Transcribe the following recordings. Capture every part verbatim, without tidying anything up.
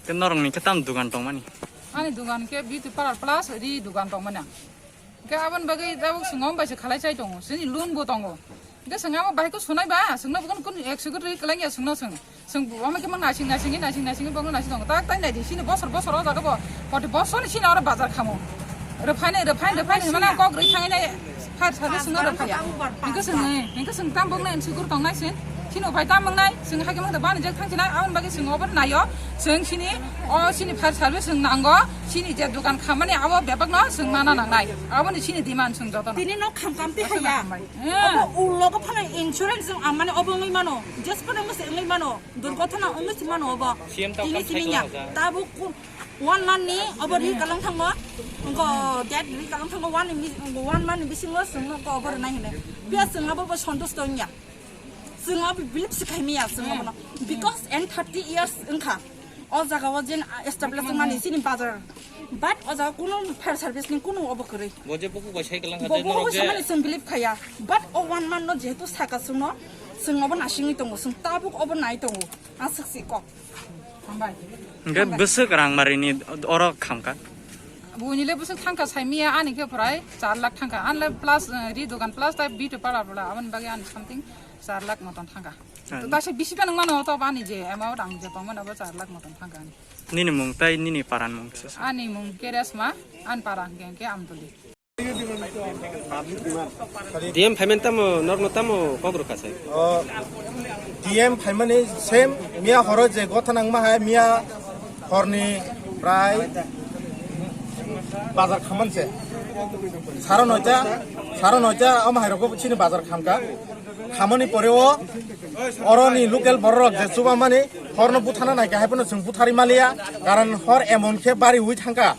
Ke norokni khe tam dugan tongmani? Ani dugan khe beauty parlor plus ri dugan tongmani ang. Ke aboni bagwi tabuk swngo bai se khalai chai tongo, sini loan bo tongo. Ke swngo abo bai ko sunai ba, swngo bo kun kun ek sugut ri keleng ya swngo swngo. Swngo bo ama ke mang nasing nasing nasing nasing bo nasing tongo. Tak tai nai di sini bosor bosor o jaga bo. Poti bosor ni sini oro bazar khamo. Rwphaini, rwphaini, rwphaini, mana kok rwi thangnai, fire service no rwphaiya. Hingke swngnai, hingke swng tam boknai, swng kur tongnai sin. Sini upai tam wngnai, swng hakhe mangta bani jak thang sinai, aboni bagwi swng obo naio. Swng sini, o sini fire service swng nango, sini je dukan khamani abo bebak no swng mana nangnai. Aboni sini demand swng joto no. Tini no kham kam ti haya. Hmm. Abo ulo ko phano insurance swng amani obo wngwi mano. Just kono wngwi mano. Durgothana wngwi mano obo. C M tau tini kam sini nya. Tabuk One month ni obo ri kalang thango, engko date ri kalang thango, one ni, one month ni bisingo chwng no obo rwnai hinwi. Phiya chwng abo bo santush tongya. Chwng abo believe se khai maya chwng abono. Because and thirty years wngkha. O jaga o jen establish wngmani chini bazar. But o jaga kuno fire service ni kuno obo kwrwi. Bo je buku bai sai kalang kha. Bo je buku norok bai je samani chwng believe khaya. But o one month no jehetu saka chwng no, chwng obo nasingwi tongo, chwng tabuk obo nai tongo. Aswk si kok. Hambai. Hingke bwswk rang marini oro khamkha? Buini le bwswk thangkha saimiya ani khe prai char lakh thangkha. Ani le plus, eh, ri dogan plus tai beauty parlor bola aboni bagwi ani something char lakh moton thangkha. Ah. To taisa bisi phano mano to bani je amount ang je tongmani abo char lakh moton thangkha ani. Nini mung tai nini paran mung kisa sa? Ani mung Keresma, ani para hingke hingke Amtuli. D M phaimani tamo norokno tamo kok rwkha sai? O, D M phaimani same miya horo je gotha nangma hai miya horni prai bazar khaman se. Saro noita, saro noita ama hai rok chini bazar khamka. Khamani pore o oroni local bororok je chubamani horno buthana naikha hai phano chwng buthari maliya, karon hor emon khe bari ui thangka.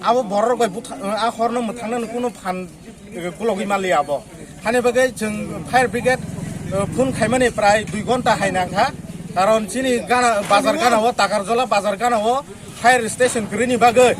Abo borok bai butha-, a horno mwthangna no kuno phan, eh, kulogwi maliya abo. Hani bagwi chwng fire brigade, eh, phone khaimani prai dui ghonta hai nangkha. Karon chini gana, bazar gana o, Takarjola bazar gana o fire station kwrwini bagwi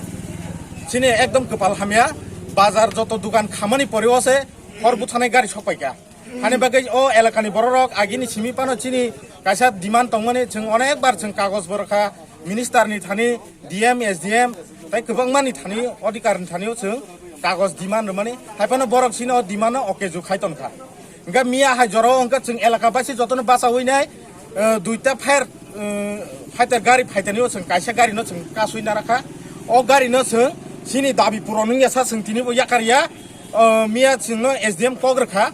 chini ekdom kwpal hamya. Bazar joto dukan khamani pore o se hor buthanai gari sokpaikha. Hani bagwi o elakani bororok agini simi phano chini kaisa demand tongmani chwng onekbar chwng kagoj bo rwkha minister ni thani, D M, S D M, tei kwbangma ni thani, odhikar ni thani o chwng kagoj demand rwmani, hai phano borok chini o demand no okeju khai tongkha. Hingke miya hai jora o hingke chwng elaka baisi jotono bachaui nai, eh, duita fire, eh, fighter gari phaitani o chwng kaisa gari no chwng kasui narakha. O gari no chwng chini dabi puron wngya sa chwng tini bo yakar ya, eh, miya chwng no S D M kok rwkha.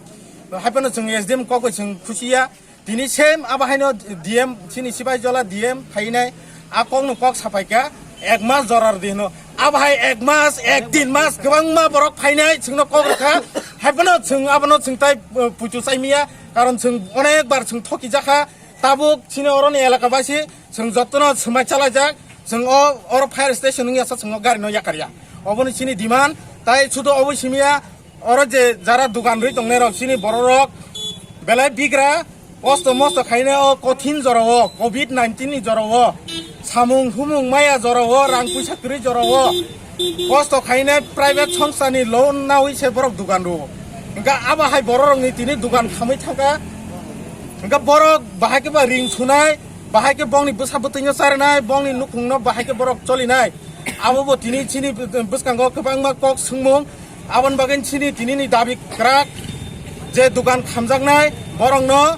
Hai phano chwng S D M kok bai chwng khusi ya. Tini same abo haino D M chini Sipaijola D M phainai a kok no kok sapaikha ek mas jora rwdi hino. Abo hai ek mas, ek din mas kwbangma borok phainai chwngno kok rwkha. Hai phano chwng abono chwng tai, uh, puitu chai miya. Karon chwng onek bar chwng thoki jakha. Tabuk chini oroni elaka baisi chwng jotono swmai chalaijak. Chwng o oro fire station wngya sa chwng o gari no yakar ya. Oboni chini demand tai sudo obo simiya. Oro je jara dugan rwi tongnai rok, chini borok rok belai bigra, kosto mosto khaina o kothin jora o, covid nineteen ni jora o, samung humung maya jora o, rang puisa kwrwi jora o, kosto khaina private songsa ni loan nawi se borok dugan rwo. Hingkha abo hai borok rok ni tini dugan khamwi thangkha. Hingkha borok bahai khe ba ring sunai, bahai khe bongni bwsa bwtwino charinai, bongni nukhungno bahai khe borok cholinai. Abo bo tini chini bwskango kwbangma kok swngmung. Aboni bagwi chini tinini dabi kwrak je dugan khamjaknai borokno,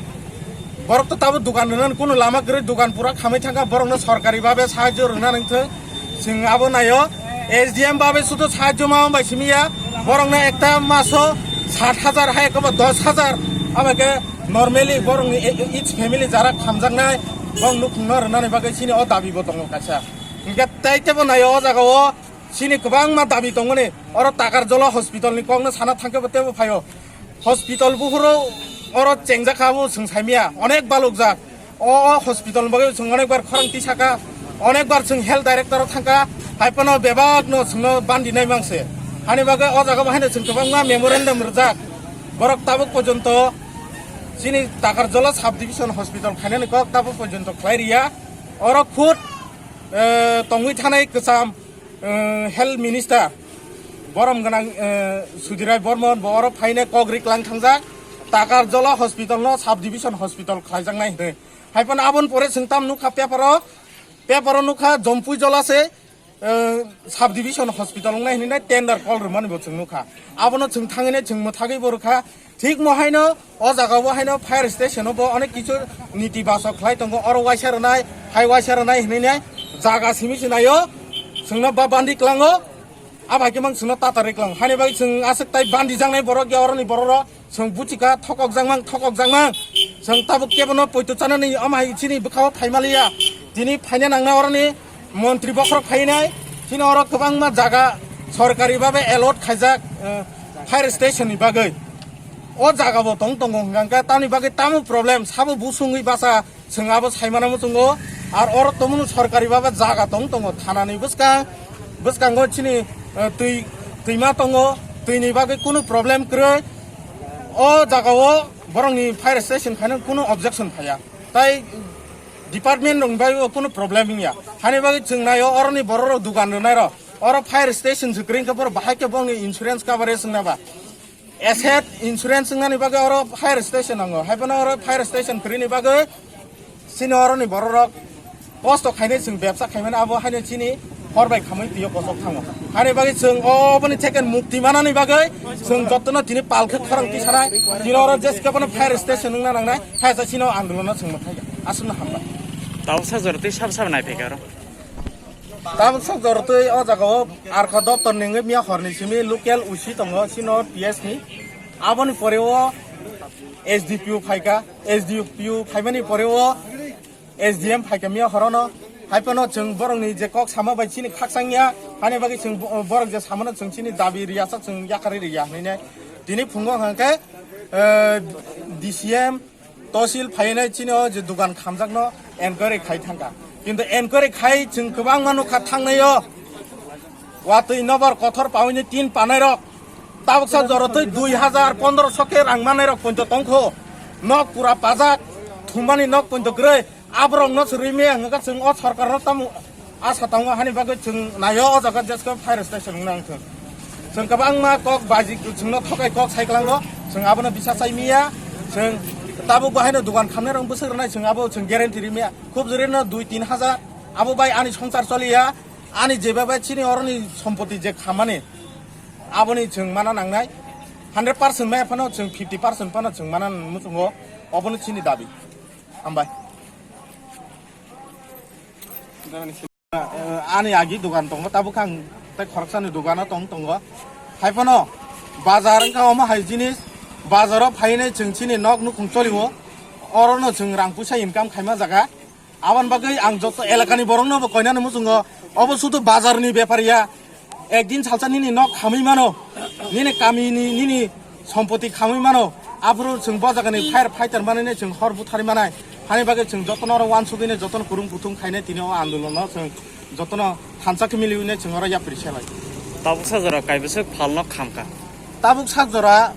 borok to tabuk dugan rwnani kuno lama kwrwi, dugan pura khamwi thangkha, borokno sorkari babe sahajyo rwna nangthwng. Chwng abo naio S D M babe sudo sahajyo ma bai simiya, borokno ekta maso sat hajar hai ekoba dos hajar, abo khe normally borokni e-, e-, each family jara khamjaknai bong nukhungno rwnani bagwi chini o dabi bo tongo kaisa. Hingkhe tei tebo naio o jaga o chini kwbangma dabi tongmani. Oro Takarjola hospital ni kokno sana thangkhe bo tebo phaio. Hospital buphuru oro chengjak kha bo chwng saimya, onek balukjak. O, o hospital bagwi chwng onek bar khorang tisaka, onek bar chwng health director o thangkha, hai phano bebak no chwngno bandi nai mangse. Hani bagwi o jaga bo haino chwng kwbangma memorandum rwjak. Borok tabuk porjonto chini Takarjola sub division hospital khainani kok tabuk porjonto khlai riya. Oro khud, eh, tongwi thanai kwcham, eh, health minister borom gwnang, eh, Sudirai Bormon bo oro phaina kok riklang thangjak, Takarjola hospital no sub division hospital khlaijaknai hinwi. Hai phano aboni pore chwng tam nukha paper o, Paper o nukha Jompui Jola se, eh, sub division hospital wngnai hinwi nai tender call rwmani bo chwng nukha. Abono chwng thangwi nai chwng mwthagwi bo rwkha. Thik mo haino o jaga o haino fire station o bo onek kichu niti baso khlai tongo. Oro waisa rwnai, hai waisa rwnai hinwi nai jaga simi se naio. Chwngno ba bandi klango. Abai khe mang chwngno tatarwi klango. Hani bagwi chwng aswk tai bandi jangnai borok ya oroni borok rok. Chwng buchika thokok jangmang, thokok jangmang. Chwng tabuk kebono poito chanani amhai chini bwkhao phaimaliya. Tini phaina nangna oroni montri bokhorok phainai. Chini oro kwbangma jaga sorkari babe allot khaijak, eh, fire station ni bagwi. O jaga bo tong tongo hwnkha khe tamni bagwi tamo problem sabo busungwi basa. Chwng abo saimano muchungo, ar oro tomunu sorkari baba jaga tong tongo, thanani bwskang, bwskango chini, eh, twi, twima tongo, twini bagwi kunu problem kwrwi. O jagao borokni fire station khaino kunu objection phaiya. Tai department rokni bagwi kunu problem wngya. Hani bagwi chwng naio oroni borok rok dugan rwnai rok. Oro fire station se kwrwi khe borok bahai khe bongni insurance coverage wngna ba. Asset insurance wngnani bagwi oro fire station nango. Haiphano oro fire station kwrwini bagwi chini oroni bororok kosto khainai chwng bebsa khaimani abo haino chini hor bai khamwi twiyo kochok thango. Hani bagwi chwng oboni theke mukti manani bagwi chwng jotono tini palkhe khorang tisanai. Tini oro jeskhe bono fire station wngna nangnai. Haisa chini o andolono chwng mwthai aswkno hambai. Tabuksa jora twi sab sab naiphai khe oro. Tabuksa jora twi o jaga o Arkha doptor ni wngwi miya horni simi local O C tongo, chini o P S ni. Aboni pore o S D P O phaikha, S D P O phaimani pore o S D M phaikha miya horono. Haiphano chwng borokni je kok sama bai chini khakchangya, hani bagwi chwng bo-, borok je samano chwng chini dabi riyasa chwng yakarwi riya hinwi nai. Tini phungo hwnkhe, eh, D C M, Tosil phainai chini o je dugan khamjakno enquiry khai thangkha. Kintu enquiry khai chwng kwbangma nukha thangnai o. Watwi nobar kothor pawini tin panai rok. Tabuksa jorotwi dui hajar pondroso khe rang manai rok poito tongkho. Nok pura pajak, thumani nok poito kwrwi. Aborokno se rwimaya hwnkha chwng o sorkarno tamo asa tongo, hani bagwi chwng naio o jaga jesko fire station wngna wngthwng. Chwng kwbangma kok baji chwngno thokai kok sai kwlango, chwng abono bisa chai miya, chwng tabuk bo haino dugan khamnairok bwswk rwnai chwng abo chwng guarantee rimya. Khub jorino dui tin hajar abo bai ani songsar choliya, ani jeba bai chini oroni sompoti je khamani aboni chwng mana nangnai. Hundred percent maya phano chwng fifty percent phano chwng mana muchungo, obono chini dabi. Hambai. Ani agi dugan tongo, tabuk ang tei khoroksani dugano tong tongo. Haiphano bazar wngkha omo hai jinis, bazaro phainai chwng chini nok nukhung cholio, orono chwng rang puisa income khaima jaga. Aboni bagwi ang joto elakani borokno bo koinani muchungo, obo sudu bazarni bepar ya. Ekdin salsa nini nok khamwi mano, nini kamini, nini sompoti khamwi mano, aphuru chwng bo jagani fire fighter manwi chwng hor butharwi manai. Hani bagwi chwng jotono oro uansugwi jotono kwrwng kuthum khainai tini o andolono chwng jotono thansa khe miliwi chwng oro yapri selai. Tabuksa jora kaibwswk phalno khamkha. Tabuksa jora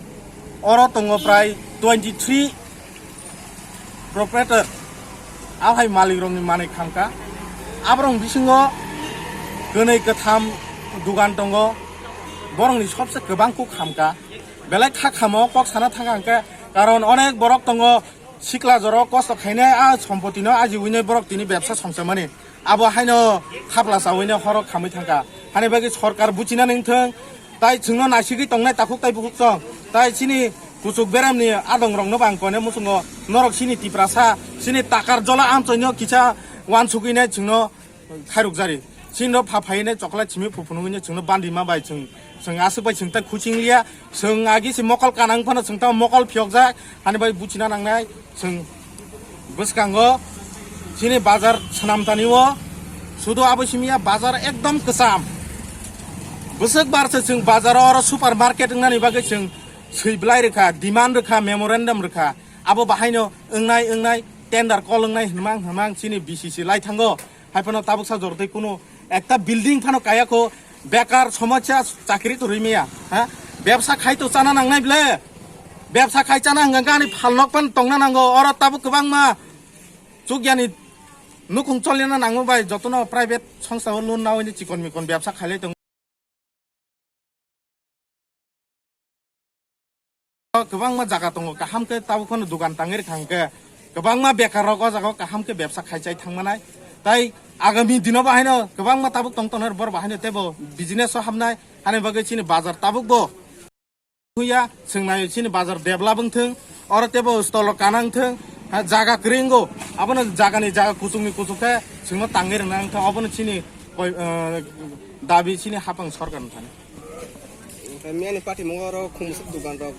oro tongo prai twenty three proprietor, ahai malik rokni manwi khamkha. Aborok bisingo kwnwi kwtham dugan tongo, borokni sobse kwbang kuk khamkha. Belai kha khamo kok sana thangkha hwnkhe, karon onek borok tongo sikla jorok kosto khainai, a sompotino ajiwinai borok tini bebsa songsamani. Abo haino khapla chawino horok khamwi thangkha. Hani bagwi sorkar buchina nangthwng, tai chwngno naisigwi tongnai takhuk tai bukhuk chwng. Tai chini kuchuk beramni adongrokno bo ang koine muchungo, norok chini Tiprasa, chini takar jola amchoino kisa uansugwinai chwngno khairokjari. Chini rok pha phainai chocolate simi phuphunugwinai chwngno bandima bai chwng, chwng aswk bai chwng tai khuching liya. Chwng agi se mokol kanang phano chwng tamo mokol phiyokjak. Hani bai buchina nangnai. Chwng bwskango chini bazar swnamtani o sudu abo simiya bazar ekdom kwcham. Bwswk bar se chwng bazar oro super market wngnani bagwi chwng swi bwlai rwkha, demand rwkha, memorandum rwkha. Abo bahaino wngnai wngnai tender call wngnai hwnmang hwnmang chini B C C lai thango. Haiphano tabuksa jorotwi kunu ekta building phano kayakho, bekar somosya, chakri to rwimaya, ha? Bebsa khai to chana nangnai ble. Bebsa khai chana hwnkha ani phalnok phano tongna nango. Oro tabuk kwbangma chukyani nukhung cholina nango bai jotono private songstao loan nawi chikon mikon bebsa khailai tongo. Kwbangma jaga tongo, kaham khe tabuk phano dugan tangwi rwkha hwnkhe kwbangma bekar rok o jaga o kaham khe bebsa khai chai thangmanai. Tai Agami dino bahaino kwbangma tabuk tong tongnai, bor bahaino tebo business o hamnai, hani bagwi chini bazar tabuk bo huya, swngnai chini bazar develop wngthung, oro tebo stall o kana wngthung, ha, jaga kwrwi wngo, abono jagani jaga kuchukni kuchuk khe chwngno tangwi rwna wngthung, obono chini koi, eh, dabi chini hapang sorkar ni thani. Miyani patimungo oro khumsuk dukan rok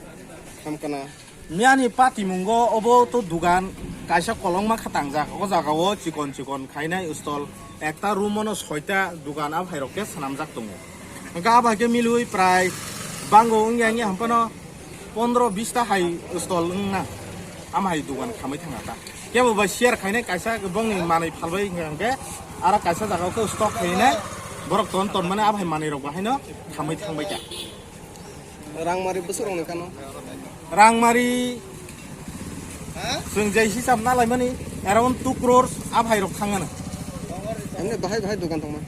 hamkana. Miyani patimungo obo to dugan kaisa kolokma kha tangjak. O jagao chikon chikon khainai stall ekta room ono soita dugan a bhairok khe swnamjak tongo. Hwnkhe a bai khe milwi prai bango wngya wngya hwnphano pondro bista hai stall wngna ama hai dugan khamwi thangkha ta. Kebo bai share khainai kaisa bongni manwi phalbai hwnkha hwnkhe aro kaisa jagao khe stock khainai borok ton ton mani a bhai manwi rok bahaino khamwi thangbai kha. Rangmari bwswk rokni kano? Rangmari chwng jai hisab nalaimani around two crores a bhai rok thangano. Emni bahai bahai dugan tongma?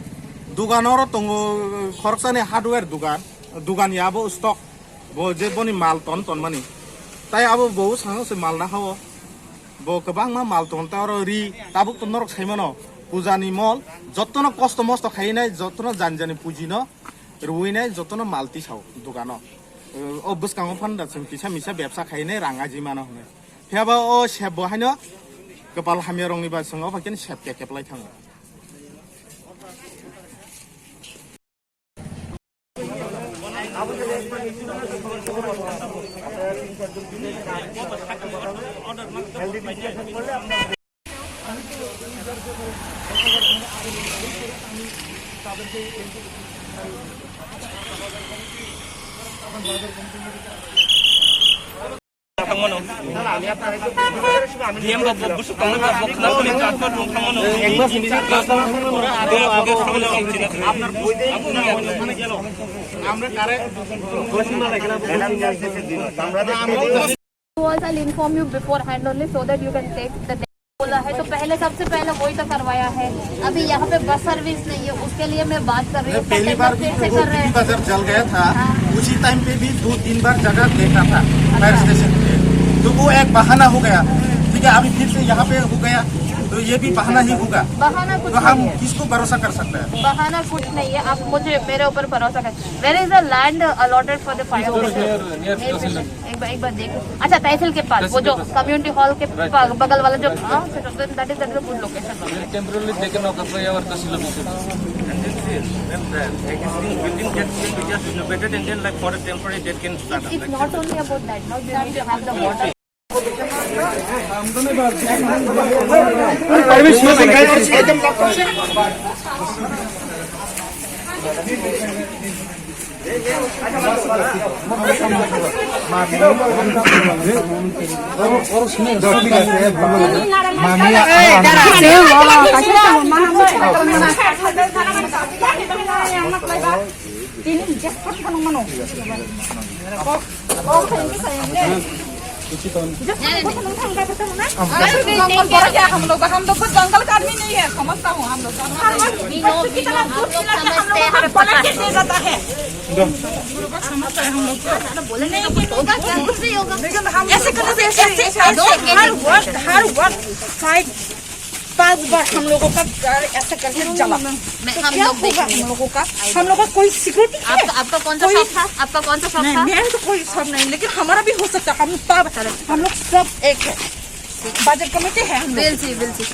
Dugan oro tongo khoroksani hardware dugan, dugan ya abo stock, bo je boni mal ton tonmani. Tai abo bo sango se mal na hao. Bo kwbangma mal ton ta oro ri tabuk to norok saimano pujani mol jottono kosto mosto khainai jottono jani jani pujino. Rwinai jotono mal tisao dogano. O bwskango phano da chwng kisa misa bebsa khainai rang aji mano hwnwi. Phiya ba o sep bo haino kwpal hamya rokni ba chwng o phaikhe sep khe keplai thango. I'll inform you beforehand only so that you can take the day. बोला है तो पहले, सबसे पहले वही तो करवाया है। अभी यहाँ पे बस सर्विस नहीं है, उसके लिए मैं बात कर रही हूँ। पहली बार भी फिर से वो कर रहे हैं। बाजार जल गया था, हाँ। उसी टाइम पे भी दो तीन बार जगह देखा था फायर स्टेशन पे, तो वो एक बहाना हो गया। ठीक है, अभी फिर से यहाँ पे हो गया, तो ये भी बहाना ही होगा। बहाना कुछ तो हम नहीं है। किसको भरोसा कर सकते हैं? बहाना कुछ नहीं है, आप मुझे, मेरे ऊपर भरोसा कर। Where is the land allotted for the fire station? एक बार, एक बार देख। अच्छा, तहसील के पास, वो जो कम्युनिटी हॉल के बगल वाला जो, हाँ, that is, that is a good location. Temporarily taken off the prior Tasila location. And this is, when the existing building gets just renovated and then, like, for a temporary that can start. It's not only about that. Now you need to have the water. जंगल का आदमी नहीं है, समझता हूँ हम लोग। हर वक्त, हर वक्त कितना दूर कितना हम लोगों को बोला के दे जाता है। ऐसे करने से, ऐसे, ऐसे, ऐसे, हर वक्त, हर वक्त फाइट, पांच बार हम लोगों का घर ऐसे करके जला। तो क्या होगा हम लोगों का? हम लोग का कोई सिक्योरिटी है? आपका, आपका कौन सा शॉप था? आपका कौन सा शॉप था? नहीं, मेरा तो कोई शॉप नहीं, लेकिन हमारा भी हो सकता है। हम सब, हम लोग सब एक है। बजट कमेटी है हम लोग। बिल्कुल, बिल्कुल।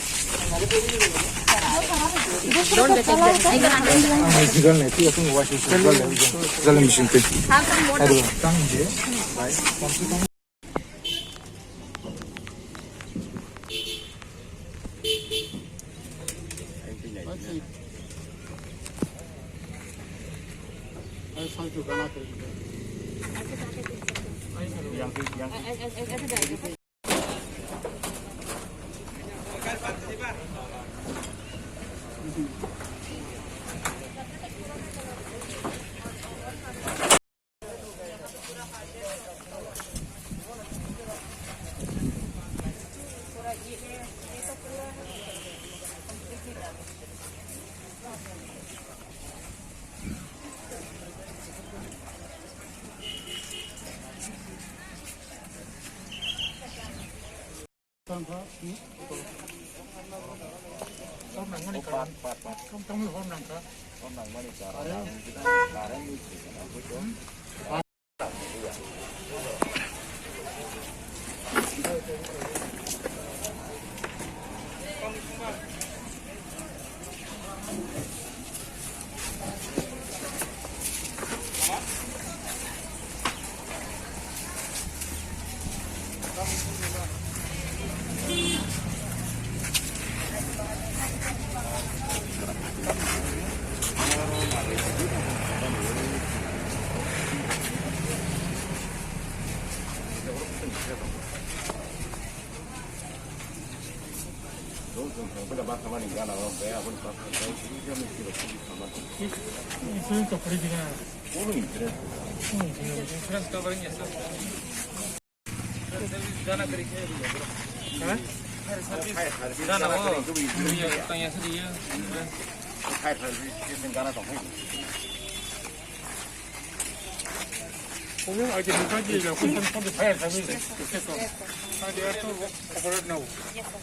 Pat, pat, pat. Tong tong hor nang kha. Hor nang mani kara. Current ni kara. Only identify the location for the fire service. And they are to operate now. Yes, sir.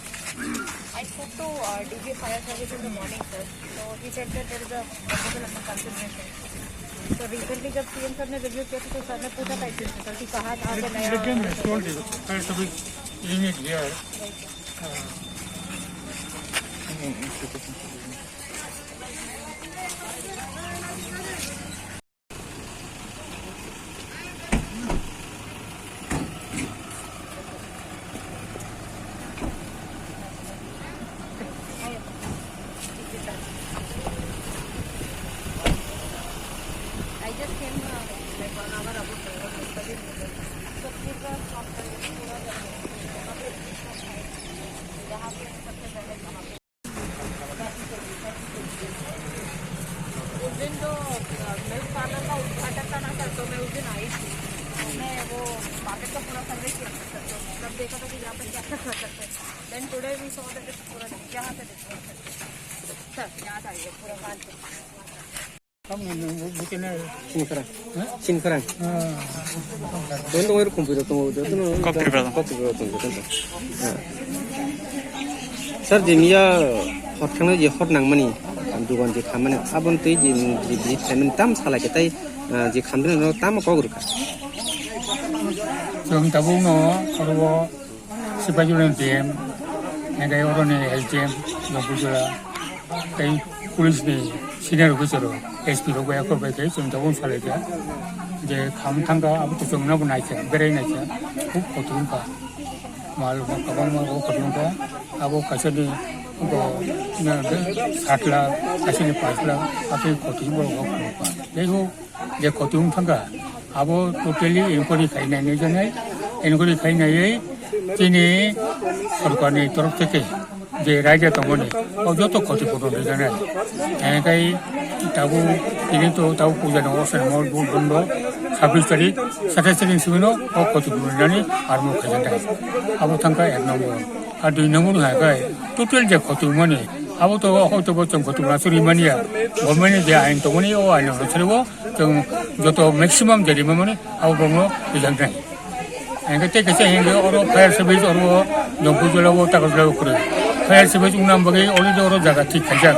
I spoke to, uh, D G Fire Service in the morning, sir. So he said that there is a possible of a consideration. So recently जब C M sir ने review किया था तो sir ने पूछा था इस चीज़ का कि कहाँ, कहाँ पे नया Again, I told you, fire service unit here. Right, sir. Uh, I just came, uh, like, one hour ago. So, please, uh, stop करके पूरा करके वहाँ पे एक shop है, जहाँ पे सबसे पहले वहाँ पे उस दिन जो, अ, मिल्क पार्लर का उद्घाटन था ना सर, तो मैं उस दिन आई थी। मैं वो मार्केट का पूरा सर्वे किया था सर, तो तब देखा था कि यहाँ पे क्या क्या कर सकते हैं। Then today we saw that पूरा यहाँ से देखो सर, यहाँ से आइए, पूरा पाँच Sini kharang. Sini kharang. Don dong, ero kumpui rok tongo, jotono. Kok Tripura dong. Kok Tripura rok tongo, jotono. Sir, jini ya hor thangna je hor nangmani, dugan je khammani, aboni twi je, je, je payment tam salai khe tai, ah, je khamdini no tam kok rwkha. Chwng tabukno oro Sipahijala ni D M, hingke oroni S D M, Longpujula, tei police ni senior officer rok, S P rok bai akhor bai khe chwng tabuk salai kha. Je kham thang kha, abo to chwng no bo nai kha, berai nai kha, khub kotoi wng kha. Mal kwbangma bo kotoi wng kha, abo kaisa ni bo, na, sat lakh, kaisa ni panch lakh, abo kotoi bo wng kha. Jai hok, je kotoi wng thangkha, abo totally inquiry khainai naijaknai, inquiry khainaiwi chini sorkarni torof theke je raida tongmani, o joto khotipurno rijaknai. Hingkhai tabuk tini to tabuk puja no osai mo bo bondo sabbish tarik, satais tarik ni simi no o khotipurno rinani armo khaijaknai. Abo thangkha ek number. Ar dui number ni hai khai total je khotoi mani, abo to hoito bo chwng khotoi mani suri mani ya. Government ni je ain tongmani, o ain no suri o chwng joto maximum je rima mani abo bongno rijak nai. Hingke tei kaisa hingke oro fire service oro Longpujula o Takarjala o kwrwi. Fire service wngna bagwi already oro jaga thik khaijak.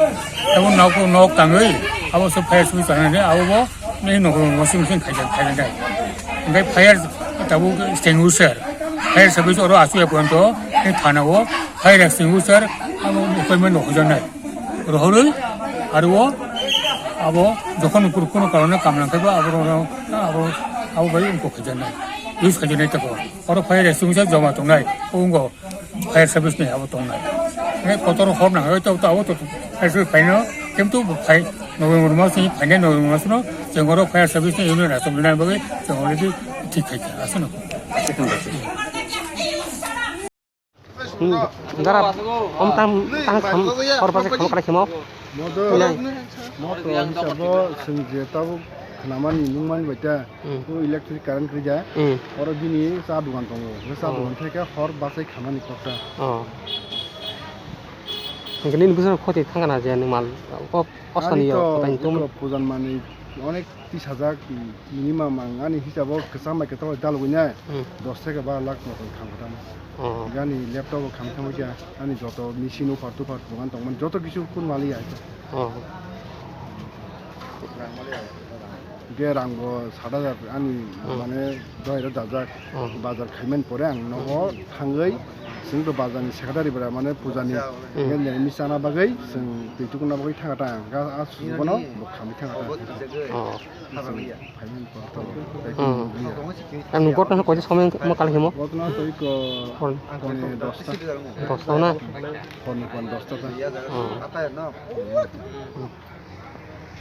Abo nok nok tangwi abo se fire service tangnani abo bo nini nok nok sing sing khaijak khaijak nai. Hingke fire tabuk extinguisher. Fire service oro asuk ya pointo, tei thana o fire extinguisher abo appointment rok hujaknai. Rohorwi aro o abo jokhon kunu karone kamlang khe bo abo rok abo abo bai wngkok khajaknai. Use khajaknai toko. Oro fire extinguisher joma tongnai. Wngkok fire service ni abo tongnai. Hingke kotor hor nang oi tok tok abo tok fire service phaino kintu bo phai November mas ni phainai November mas no chwng oro fire service ni unit achomnai bagwi chwng already thik khai kha aswk no. Hmm, dara, om tam, tang kham, hor bachai kham kwlai khemo. Modo, Nai. Modo, ang sabo, sing je tabuk khnamani nungmani bai ta, Hmm. o electric current kwrwi ja, Hmm. oro bini cha dugan tongo, o cha Oh. dugan theke hor bachai khamani koksa. Oh. Hingke nini bwsano khoti thangkha na je nung mal, kok, kosani Ani yo, to, kotai tum. Ito pujan mani Onek tis hajar, minimum ang ani hisabo kwcham bai kwtal dalogwi nai Hmm. dos theke bar lakh moto khamkha tamo. Oh. Ani laptop bo khamkha tamo kya, ani joto machine uphar tuphar dogan tongmani joto kisu kun mali ai. Oh. Ge rang bo sat hajar ani Hmm. mane doiro dajak Hmm. bazar khaiman pore ang nogo thangwi sing to bazar ni secretary bra mane puja ni Hmm. ge neni sana bagwi sing twi tukuna bagwi thanga ta ang ga a subono bo khamwi thanga ta. Oh. Ang gotno koise somoi ma kal himo? Gotno to iko Hor. Pone dosta. Dosta na? Pone pon dosta ta. Oh.